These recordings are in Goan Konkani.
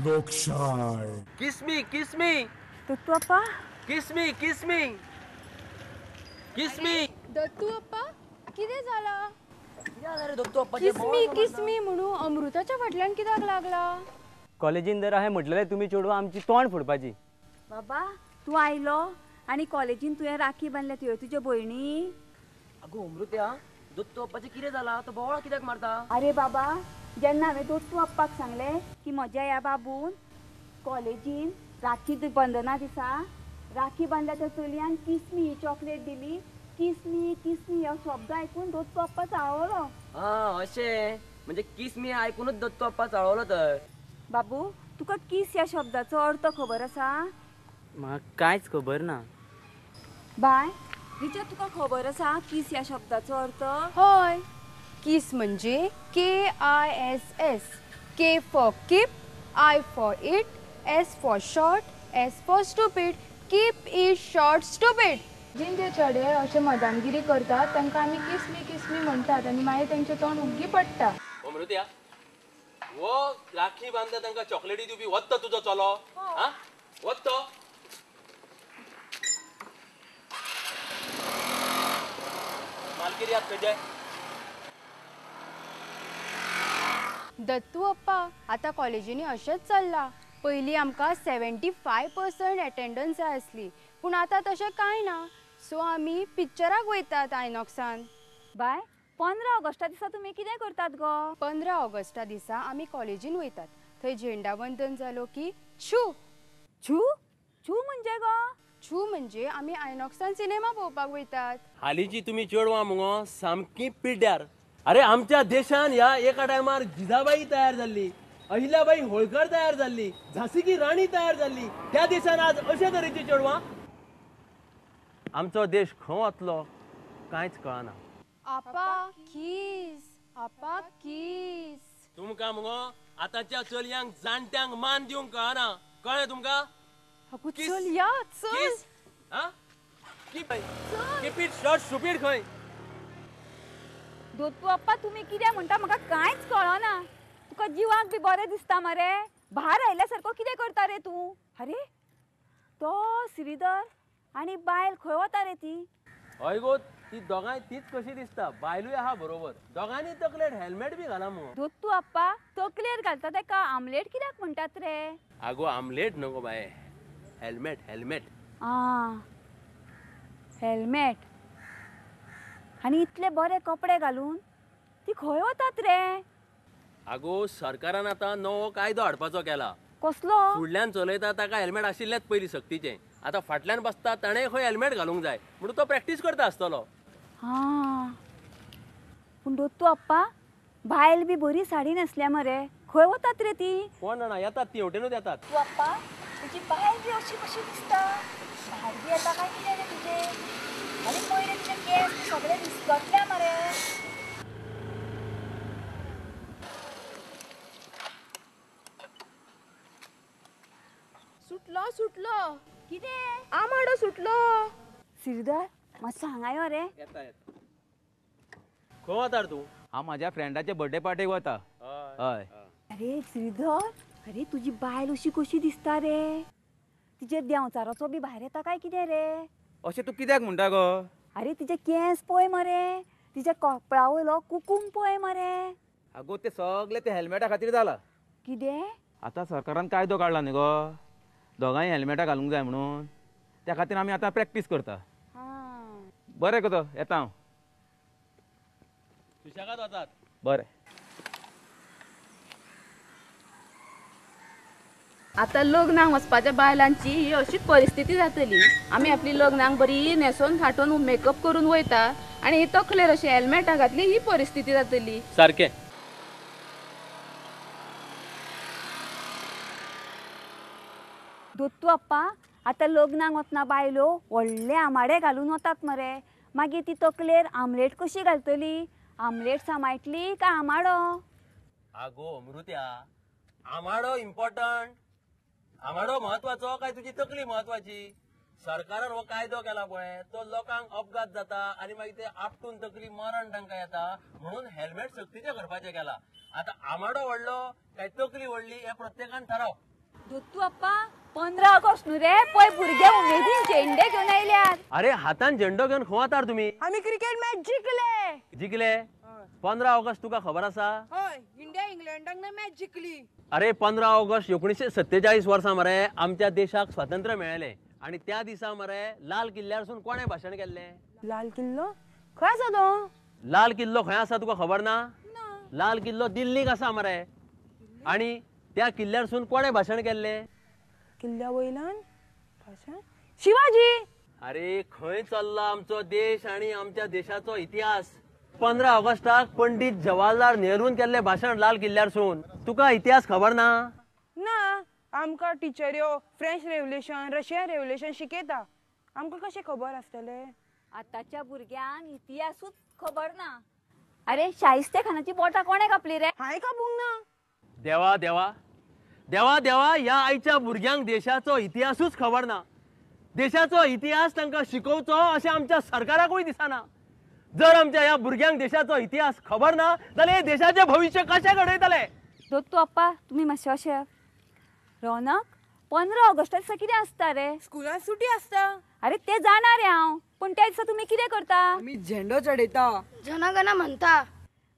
लोकशाय. Kiss me, kiss me. Dattu Appa, kiss me, kiss me, kiss me. Dattu Appa, कितें जाला? दत्तू अप्पा, किस मी किस मी म्हणून अमृताच्या फाटल्यान कित्याक लागला? कॉलेजीन जर अशें म्हटलेलें तुमी चेडवां आमची तोंड फोडपाची. बाबा तूं आयलो आनी कॉलेजीन तुवें राखी बांदल्या तुवें तुज्या भयणी. अगो अमृत्या, दत्तू अप्पाचें कितें जाला? तो बोवाळ कित्याक मारता? अरे बाबा, जेन्ना हांवें दत्तू अप्पाक सांगलें की म्हज्या ह्या बाबून कॉलेजीन राखी बंधना दिसा राखी बांदल्या त्या चलयान किसमी ही चॉकलेट दिली, किसमी किसमी हो शब्द आयकून दत्तू अप्पा चाळवलो. आं, अशें म्हणजे किसमी आयकुनूच दत्तू अप्पा चाळवलो तर. बाबू, तुका किस ह्या शब्दाचो अर्थ खबर आसा? म्हाका कांयच खबर ना. बाय रिचा, तुका खबर आसा किस ह्या शब्दाचो अर्थ? हय, किस म्हणजे K I S S. K for keep, I for it, S for short, S for stupid. Keep is short stupid. जे चेडे अशे मदानगिरी करतात तांकां आमी किसमी किसमी म्हणटात आनी मागीर तेंचें तोंड उग्गी पडटा. अमृत्या, हो राखी बांदता तांकां चॉकलेटी दिवपी वत्तो तुजो चलो? आं, वत्तो? मालकीर याद खंयचे? दत्तू अप्पा, आतां कॉलेजींनी अशेंच चल्लां. पयलीं आमकां 75% एटेंडन्स जाय आसली, पूण आतां तशें कांय ना. सो आमी पिक्चराक वयतात आयनॉक्सान. बाय, 15 ऑगस्टा दिसा तुमी कितें करतात गो? 15 ऑगस्टा दिसा आमी कॉलेजीन वयतात. थंय झेंडावंदन जालो की छू. छू? छू म्हणजे गो? छू म्हणजे आमी आयनॉक्सान सिनेमा पळोवपाक वयतात. हालींची तुमी चेडवां मुगो सामकी पिड्ड्यार. अरे आमच्या देशान ह्या एका टायमार जिजाबाई तयार जाल्ली, अहिल्याबाई होळकर तयार जाल्ली, झांसी की राणी तयार जाल्ली. त्या देशान आज अशे तरेची चेडवां. आमचो देश खंय वतलो कांयच कळना. आपा किस, आपा किस. तुमकां मुगो आतांच्या चलयांक जाणट्यांक मान दिवंक कळना. कळ्ळें तुमकां? चल या, चल. कीप it short stupid खंय. दत्तू अप्पा, तुमी कितें म्हणटा म्हाका कांयच कळना. तुका जिवाक बी बरें दिसता मरे? भार आयिल्ल्या सारको कितें करता रे तूं? अरे तो श्रीधर आनी बायल खंय वता रे ती? हय गो, ती दोगांय तीच कशी दिसता. बायलूय आहा बरोबर. दोगांनी तकलेर हेल्मेट बी घाला मुगो. दत्तू अप्पा, तकलेर घालता तेका आमलेट कित्याक म्हणटात रे? आगो आमलेट नको बाये, हेल्मेट हेल्मेट. आं, हेल्मेट. आनी इतले बरे कपडे घालून ती खंय वतात रे? आगो सरकारान आतां नवो कायदो हाडपाचो केला. कसलो? फुडल्यान चलयता ताका हेल्मेट आशिल्लेंच पयलीं सक्तीचें. आतां फाटल्यान बसता ताणें खंय हेल्मेट घालूंक जाय म्हणून तो प्रॅक्टीस करता आसतलो. आं, पूण दत्तू अप्पा, बायल बी बरी साडी न्हेसल्या मरे, खंय वतात रे ती? कोण जाणा, येतात ती हेवटेनूच येतात. दत्तू अप्पा, तुजी बायल बी अशी कशी दिसता? भायर बी येता काय कितें रे तुजें? आनी पयर तुजे केंस बी सगळे विस्कटल्या मरे. सुटलो सुटलो. कितें? आमाडो सुटलो. श्रीधर, मातसो हांगा यो रे. येता येता. खंय वता तूं? हांव म्हाज्या फ्रेंडाचे बर्थडे पार्टीक वता. हय. अरे श्रीधर, अरे तुजी बायल अशी कशी दिसता रे? तिजेर देंवचाराचो बी भायर येता काय कितें रे? अशें तूं कित्याक म्हणटा गो? अरे तिजे केंस पळय मरे, तिच्या कपळा वयलो कुकूम पळय मरे. आगो ते सगळे ते हेल्मेटा खातीर जाला. कितें? आतां सरकारान कायदो काडला न्ही गो, दोगांय हेल्मेटां घालूंक जाय म्हणून. त्या खातीर आमी आतां प्रॅक्टीस करता. बरें गो, येता हांव. सुशेगाद वतात. बरें. आतां लग्नाक वचपाच्या बायलांची ही अशीच परिस्थिती जातली. आमी आपली लग्नाक बरी न्हेसोन थाटोन मेकअप करून वयता आनी ही तकलेर अशी हेल्मेटां घातली ही परिस्थिती जातली. सारकें. दत्तू अप्पा, आतां लग्नाक वतना बायलो व्हडले आमाडे घालून वतात मरे, मागीर ती तकलेर आमलेट कशी घालतली? आमलेट सांबाळटली काय आमाडो? आगो अमृत्या, आमाडो इम्पॉर्टंट, आमाडो म्हत्वाचो काय तुजी तकली म्हत्वाची? सरकारान हो कायदो केला पळय, तो लोकांक अपघात जाता आनी मागीर ते आपटून तकली मरण तांकां येता म्हणून हेल्मेट सक्तीचें करपाचें केला. आतां आमाडो व्हडलो काय तकली व्हडली हें प्रत्येकान थाराव. दत्तू अप्पा 15 ऑगस्ट न्हू रे, पळय भुरगे उमेदीन झेंडे घेवन आयल्यात. अरे हातान झेंडो घेवन खंय वतार तुमी? आमी क्रिकेट मॅच जिखले. जिखले? 15 ऑगस्ट तुका खबर आसा? हय, इंडिया इंग्लंडाक ना मॅच जिखली. अरे 15 ऑगस्ट 1947 वर्सा मरे आमच्या देशाक स्वातंत्र्य मेळ्ळें आनी त्या दिसा मरे लाल किल्ल्यारसून कोणें भाशण केल्लें? लाल किल्लो खंय आसा तो? लाल किल्लो खंय आसा तुका खबर ना? लाल किल्लो दिल्लीक आसा मरे. आनी त्या किल्ल्यारसून कोणें भाशण केल्लें? किल्ल्या वयल्यान भाशण शिवाजी. अरे खंय चल्ला आमचो देश आनी आमच्या देशाचो इतिहास? 15 ऑगस्टाक पंडित जवाहरलाल नेहरून केल्लें भाशण लाल किल्ल्यारसून. तुका इतिहास खबर ना? ना, आमकां टिचऱ्यो फ्रेंच रेव्होल्युशन, रशियन रेव्होल्युशन शिकयता, आमकां कशें खबर आसतलें? आतांच्या भुरग्यांक इतिहासूच खबर ना. अरे शाहिस्ते खानाची बोटां कोणें कापली रे? हांवें कापूंक ना. देवा देवा देवा देवा, ह्या आयच्या भुरग्यांक देशाचो इतिहासूच खबर ना. देशाचो इतिहास तांकां शिकोवचो अशें आमच्या सरकाराकूय दिसना. जर आमच्या ह्या भुरग्यांक देशाचो इतिहास खबर ना जाल्यार देशाचें भविश्य कशें घडयतले? दत्तू अप्पा तुमी मातशें अशें रोनक 15 ऑगस्टा दिसा कितें आसता रे? स्कुलान सुटी आसता. अरे ते जाणार रे हांव, पूण त्या दिसा तुमी कितें करता? आमी झेंडो चडयता, जनगण म्हणटा.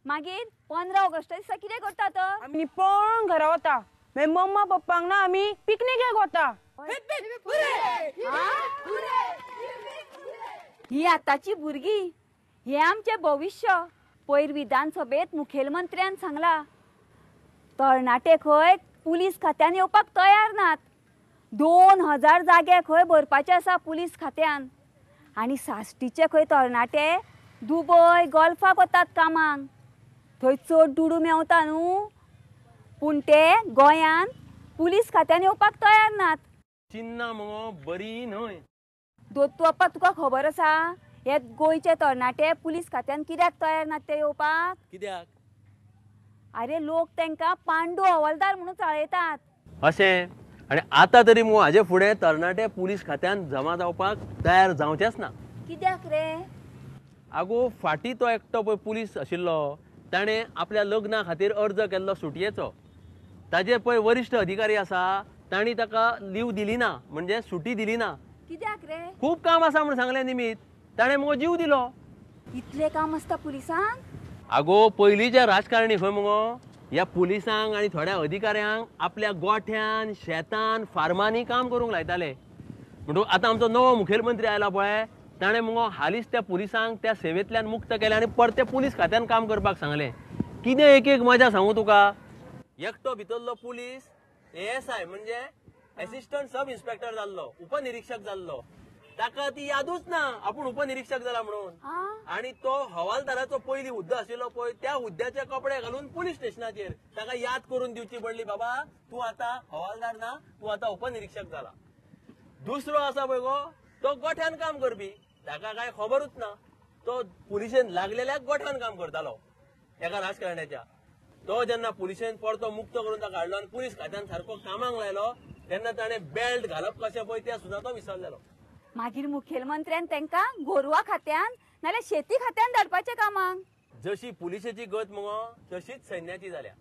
मागीर 15 ऑगस्टा दिसा कितें करता तर? आमी पळोवन घरा वता, मागीर मम्मा पप्पांक ना आमी पिकनिकेक वता. ही आतांची भुरगीं, हें आमचें भविश्य. पयर विधानसभेंत मुखेलमंत्र्यान सांगला तरणाटे खंय पुलीस खात्यान येवपाक तयार नात. 2000 जागे खंय भरपाचे आसा पुलीस खात्यान. आनी साश्टीचे खंय तरणाटे दुबय गोल्फाक वतात कामाक, थंय चड दुडू मेवता न्हू, पूण ते गोंयान पुलीस खात्यान येवपाक तयार नात. चिन्ना मुगो बरी न्हय. दत्तू अप्पा तुका खबर आसा हे गोंयचे तरणाटे पुलीस खात्यान कित्याक तयार नात ते येवपाक? कित्याक? अरे लोक तांकां पांडू हवालदार म्हणून चाळयतात. अशें? आनी आतां तरी मुगो हाजे फुडें तरणाटे पुलीस खात्यान जमा जावपाक तयार जावचेच ना. कित्याक रे? आगो फाटीं तो एकटो पळय पुलीस आशिल्लो, ताणें आपल्या लग्ना खातीर अर्ज केल्लो सुटयेचो. ताजे पळय वरिश्ठ अधिकारी आसा तांणी ताका लीव दिली ना, म्हणजे सुटी दिली ना. कित्याक रे? खूब काम आसा म्हूण सांगलें निमीत, ताणें मुगो जीव दिलो. इतलें काम आसता पुलिसांक? आगो पयलींचे राजकारणी खंय मुगो ह्या पुलिसांक आनी थोड्या अधिकाऱ्यांक आपल्या गोठ्यान, शेतान, फार्मांनी काम करूंक लायताले. म्हणटकूच आतां आमचो नवो मुखेलमंत्री आयला पळय, ताणें मुगो हालींच त्या पुलिसांक त्या सेवेंतल्यान मुक्त केलें आनी परते पुलीस खात्यान काम करपाक सांगलें. कितें एक एक मजा सांगू तुका, एकटो भितरलो पुलीस एएसआय म्हणजे एसिस्टंट सब इन्स्पेक्टर जाल्लो, उपनिरीक्षक जाल्लो, ताका ती यादूच ना आपूण उपनिरीक्षक जाला म्हणून. आनी तो हवालदाराचो पयलीं हुद्दो आशिल्लो पळय, त्या हुद्द्याचे कपडे घालून पुलीस स्टेशनाचेर ताका याद करून दिवची पडली, बाबा तूं आतां हवालदार ना, तूं आतां उपनिरीक्षक जाला. दुसरो आसा पळय गो, तो गोठ्यान काम करपी, ताका कांय खबरूच ना, तो पुलिशेन लागलेल्या गोठ्यान काम करतालो एका राजकारण्याच्या. तो जेन्ना पुलिशेन परतो मुक्त करून ताका हाडलो आनी पुलीस खात्यान सारको कामाक लायलो, तेन्ना ताणें बेल्ट घालप कशें पळय तें सुद्दां तो विसरलेलो. मागीर मुखेलमंत्र्यान तांकां गोरवां खात्यान नाल्यार शेती खात्यान धाडपाचें कामाक. जशी पुलिशेची गत मुगो तशीच सैन्याची जाल्या.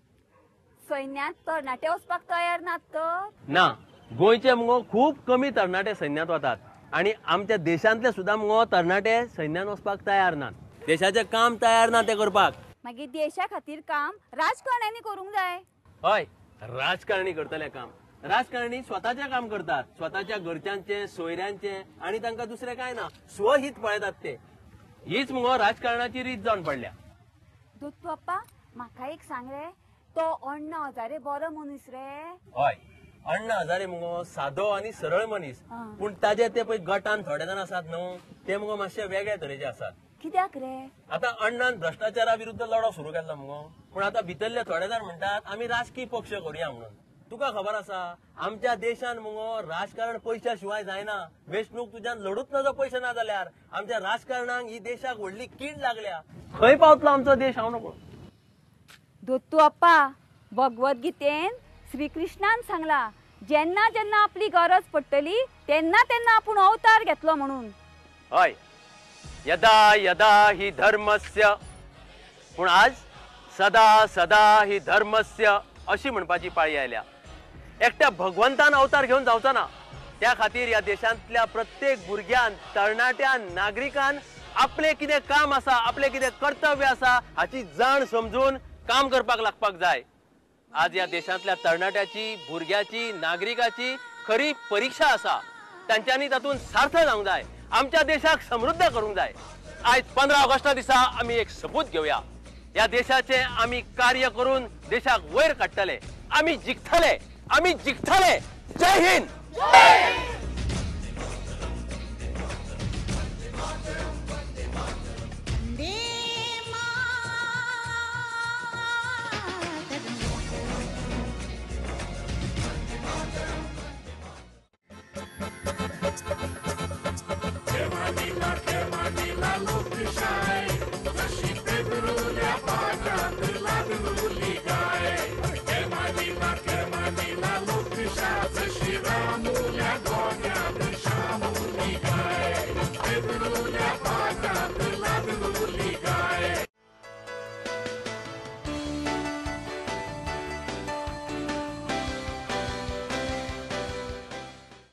सैन्यांत तरणाटे वचपाक तयार नात तर? ना, गोंयचे मुगो खूब कमी तरणाटे सैन्यांत वतात आनी आमच्या देशांतले सुद्दां मुगो तरणाटे सैन्यांत वचपाक तयार नात, देशाचें काम तयार ना तें करपाक. मागीर देशा खातीर काम राजकारण्यांनी करूंक जाय. हय, राजकारणी करतले काम. राजकारणी स्वताचें काम करतात, स्वताच्या घरच्यांचें, सोयऱ्यांचें, आनी तांकां दुसरें कांय ना, स्वहीत पळयतात ते. हीच मुगो राजकारणाची रीत जावन पडल्या. दत्तू अप्पा म्हाका एक सांग रे, तो अण्णा हजारे बरो मनीस रे? हय, अण्णा हजारे मुगो सादो आनी सरळ मनीस, पूण ताजे ते पळय गटान थोडे जाण आसात न्हू, ते मुगो मातशे वेगळे तरेचे आसात. कित्याक रे? आतां अण्णान भ्रश्टाचारा विरुद्ध लढो सुरू केल्लो मुगो, पूण आतां भितरले थोडे जाण म्हणटात आमी राजकीय पक्ष करुया म्हणून. तुका खबर आसा आमच्या देशान मुगो राजकारण पयशा शिवाय जायना. वेंचणूक तुज्यान लढूच नजो पयशे ना जाल्यार. आमच्या राजकारणाक ही देशाक व्हडली कीड लागल्या. खंय पावतलो आमचो देश हांव नको. दत्तू अप्पा भगवद्गीतेन श्रीकृष्णान सांगला जेन्ना जेन्ना आपली गरज पडटली तेन्ना तेन्ना आपूण अवतार घेतलो म्हणून. हय, यदा यदा हि धर्मस्य, पूण आज सदा सदा हि धर्मस्य अशी म्हणपाची पाळी आयल्या. एकट्या भगवंतान अवतार घेवन जावचो ना. त्या खातीर ह्या देशांतल्या प्रत्येक भुरग्यान, तरणाट्यान, नागरिकान आपलें कितें काम आसा, आपलें कितें कर्तव्य आसा हाची जाण समजून काम करपाक लागपाक जाय. आज ह्या देशांतल्या तरणाट्याची, भुरग्याची, नागरिकाची खरी परिक्षा आसा. तांच्यांनी तातूंत सार्थ जावंक जाय, आमच्या देशाक समृद्ध करूंक जाय. आयज 15 ऑगस्टा दिसा आमी एक सोपूत घेवया, ह्या देशाचें आमी कार्य करून देशाक वयर काडटले. आमी जिखतले, आमी जिखतले. जय हिंद.